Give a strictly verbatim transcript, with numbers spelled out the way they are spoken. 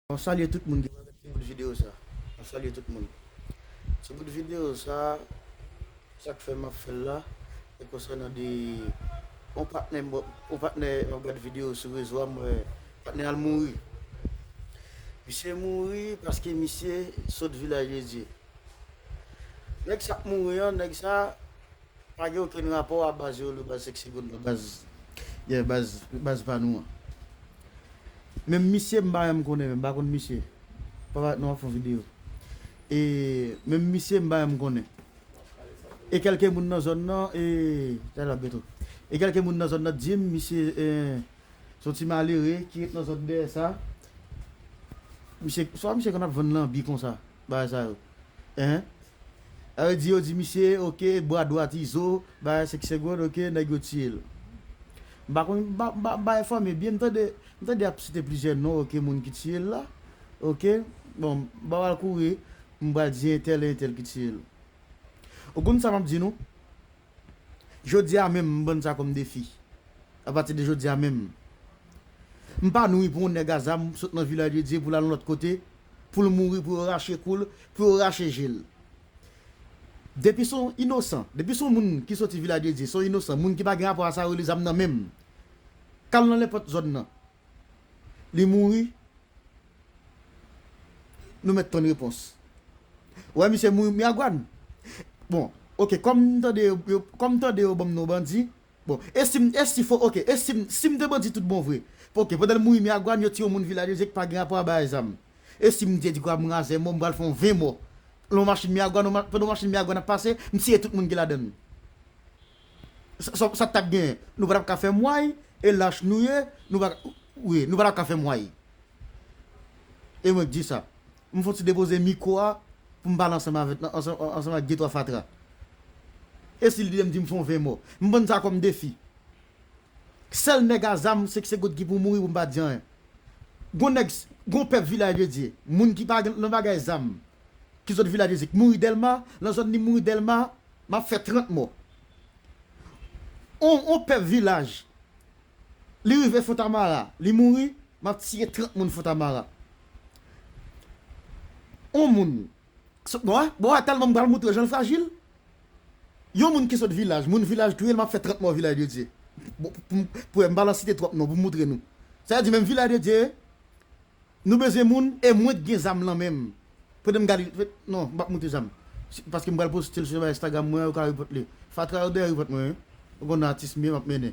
Mwen salye tout moun ki pral gade ti bout videyo sa. Mwen salye tout moun. Ti bout videyo sa, sa k fè m ap fè l la, se konsènan de yon patnè m, yon patnè m ap gade videyo sou rezo a, m wè patnè al mouri. Misye mouri paske misye sot Vilaj de Dye. Nèg sa k mouri an, nèg sa pa gen okenn rapò a baz yo, le baz senk segonn, le baz, yeah, baz, baz pa nou an. Menm misye m pa menm konnen, menm pa konn misye. Papa, nou ap fè yon videyo. E menm misye m pa menm konnen. E kèlke moun nan zòn nan, e, sa la beto. E kèlke moun nan zòn nan di m, misye, e, se yon ti malere ki ret nan zòn dèyè sa. Misye, swa misye konn ap vann lanbi konsa, bagay sa yo. Hein? Sa vle di yo di misye, oke, bra dwat Izo, bagay senk segonn, oke, nèg yo tiye l. M pa konn, m pa, m pa, m pa enfòme byen, m tande, m tande y ap site plizyè non, oke, moun ki tiye l la. Oke, bon, m pa pral kouri, m pral di entèl e entèl ki tiye l. Ou konn sa m ap di nou? Jodi a menm, m ban n sa kòm defi. Apati de jodi a menm, m pa nou pou yon nèg a zam sot nan Vilaj de Dye pou l al yon lòt kote, pou l mouri, pou yo rache kou l, pou yo rache je l. Depi se yon inosan, depi se yon moun ki soti Vilaj de Dye, se yon inosan, moun ki pa gen rapò a sa yo, li zam nan men l, k al nan nenpòt zòn nan, li mouri, nou mèt tann repons. Wè, misye mouri Miragwàn. Bon, oke, kòm m tande yo, yo- kòm m tande yo ban m non bandi, bon, e si m, e si fo, oke, e si m, si m te bandi tout bon vre. Oke, pandan l mouri Miragwàn, yo tiye yon moun Vilaj de Dye ki pa gen rapò a bagay zam. E si m te di kwa m razè mò, m pral fè yon ven mò. Lè yon machin Miragwàn, yon ma- pandan yon machin Miragwàn ap pase, m tiye tout moun ki ladan l. Sa, sa, sa t ap genyen? Nou pa t ap ka fè m way, e lach nou ye, nou pa, wi, nou pa t ap ka fè m way. E mwen k di sa. M fè yon ti depoze mikwo a pou m pale ansanm avèk, ansanm, ansanm ak de twa fatra. E si l di m di m fè yon ven mò? M ban n sa kòm defi. Sèl nèg a zam, se, se goud ki pou mouri pou m pa di anyen. Gon nèg, gon pèp Vilaj de Dye, moun ki pa gen nan bagay zam, ki sot Vilaj de Dye, ki mouri Dèlma, nan zòn li mouri Dèlma, m ap fè trant mò. On, on pèp Vilaj, li rive Fontamara, li mouri, m ap tiye trant moun Fontamara. On moun, so- bon, bon, tèlman m pral moutre jan l frajil. Yon moun ki sot Vilaj, moun Vilaj touye l, m ap fè trant mò Vilaj de Dye. Bon, pou, pou, pou m pa lan site twòp non, pou m moutre nou. Sa vle di menm Vilaj de Dye, nou bezwen moun, e mwen k gen zam nan men m. Pandan m gade, non, m p ap moutre zam. Si- Paske m pral poste l sou Instagram mwen, yo ka repòt li. Fatra yo dèyè repòt mwen, wi. Ou konn atis m ye, m ap mennen.